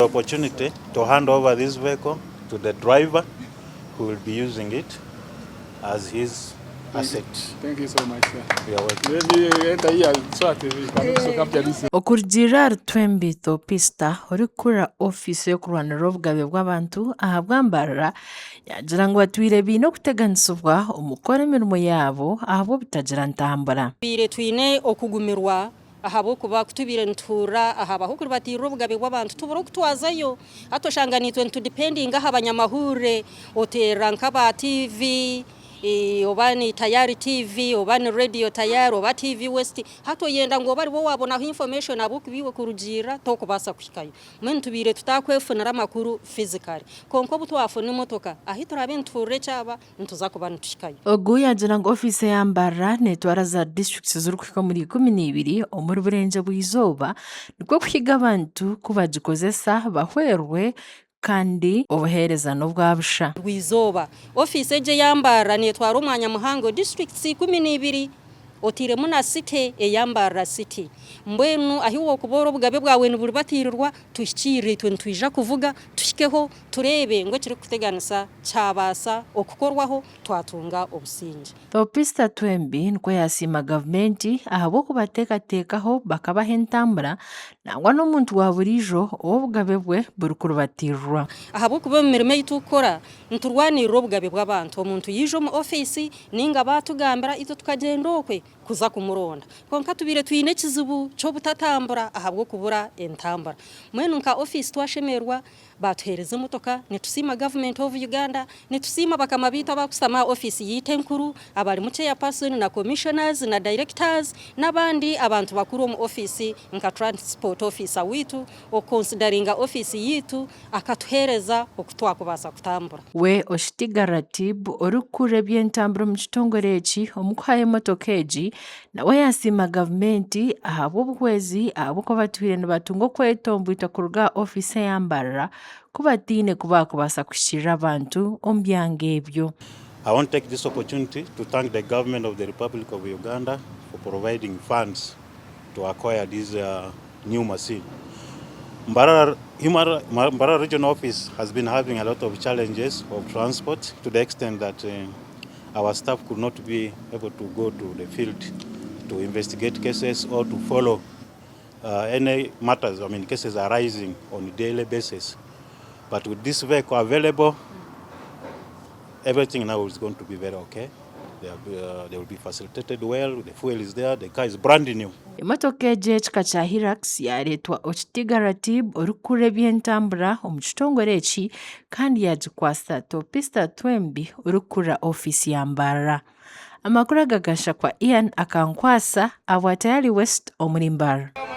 Opportunity to hand over this vehicle to the driver who will be using it as his asset. Thank you so much, sir. You are welcome. Let me enter here so that we can also capture this. Okurugiirira ahari Twembi Teopista orikukurira ofiisi y'okurwanirira obugabe bw'abantu ahabwa Mbarara yaagira ngu batwire baine okuteganisibwa omu kukora emirimo yaabo ahabw'obutagira ntambura. Tubaire twine okugumirwa Ahabw'okuba ku tubaire nituhurira aha bahuuku nibatiirira obugabe bw'abantu, tubura oku twazayo. Hati oshanga naitwe nitudipendinga aha banyamahurire, oteerera nk'aba tiivi, oba ni Tayari TV, oba ni Radio Tayari, oba TV West, hati oyenda ngu obe aribo waabonaho information ahabw'okuba iwe kurugiirira tokubaasa kuhikayo. Mbwenu tubaire tutakwefunira amakuru physically. Kwonka obu twafuna emotoka, ahu turaabe nituhurira ekyaba, nituza kuba nituhikayo. Ogu yaagira ngu ofiisi eya Mbarara neetwara za disiturikiti ezirikuhika omuri 12 omuri Burengyerwa Izooba nikwo kuhiga abantu ku bagikozesa bahwerwe kandi obuheereza n'obwa busha. Rwizooba. Ofiisi egi eya Mbarara neetwara omwanya muhango disiturikiti 12 oteiremu na city eya Mbarara City. Mbwenu ahi wokuba ori obugabe bwawe niburibatiirirwa tuhikiirire itwe nitwija kuvuga tuhikeho tureebe ngu ekirikukuteganisa kyabaasa okukorwaho twatunga obusingye. Teopista Twembi nikwo yaasiima gavumenti ahabw'okubateekateekaho bakabaha entambura nangwa n'omuntu wa buriijo ou obugabe bwe burikuribatiirirwa. Ahabw'okuba omu mirimo ei turikukora niturwanirira obugabe bw'abantu. Omuntu yaija omu ofiisi nainga baatugambira itwe tukagyenda okwe kuza kumuronda. Kwonka tubaire twine ekizibu ky'obutatambura ahabw'okubura entambura. Mbwenu nka ofiisi twashemererwa Baatuheereza emotoka, nitusiima Government of Uganda, nitusiima bakama baitu abakushutama aha ofiisi yaitu enkuru abarimu Chairperson na Commissioners na Directors n'abandi abantu bakuru omu ofiisi nka Transport Officer waitu okukonsidaringa ofiisi yaitu akatuheereza oku twakubaasa kutambura. We Oshitiga Ratib orikukurira eby'entambura omu kitongore eki omu kuhayo emotoka egi Nawe yaasiima gavumenti ahabw'obuhwezi ahabw'okuba batwire nibatunga okwetomboitwa kuruga aha ofiisi eya Mbarara ku bataine ku baakubaasa kuhikiirira abantu omu byanga ebyo. I want to take this opportunity to thank the government of the Republic of Uganda for providing funds to acquire this new machine. Mbarara, Human, Mbarara Regional Office has been having a lot of challenges of transport to the extent that uh, Our staff could not be able to go to the field to investigate cases or to follow uh, any matters, I mean cases arising on a daily basis. But with this vehicle available, everything now is going to be very okay. They, are, uh, they will be facilitated well, the fuel is there, the car is brand new. Emotoka egi ey'ekika kya Hilux yaareetwa Okitiga Ratib orikukurira eby'entambura omu kitongore eki kandi yaagikwatsa Teopista Twembi orikukurira ofiisi ya Mbarara. Amakuru aga gashakwa Ian Akankwasa ahabwa Tayari West omuri Mbarara.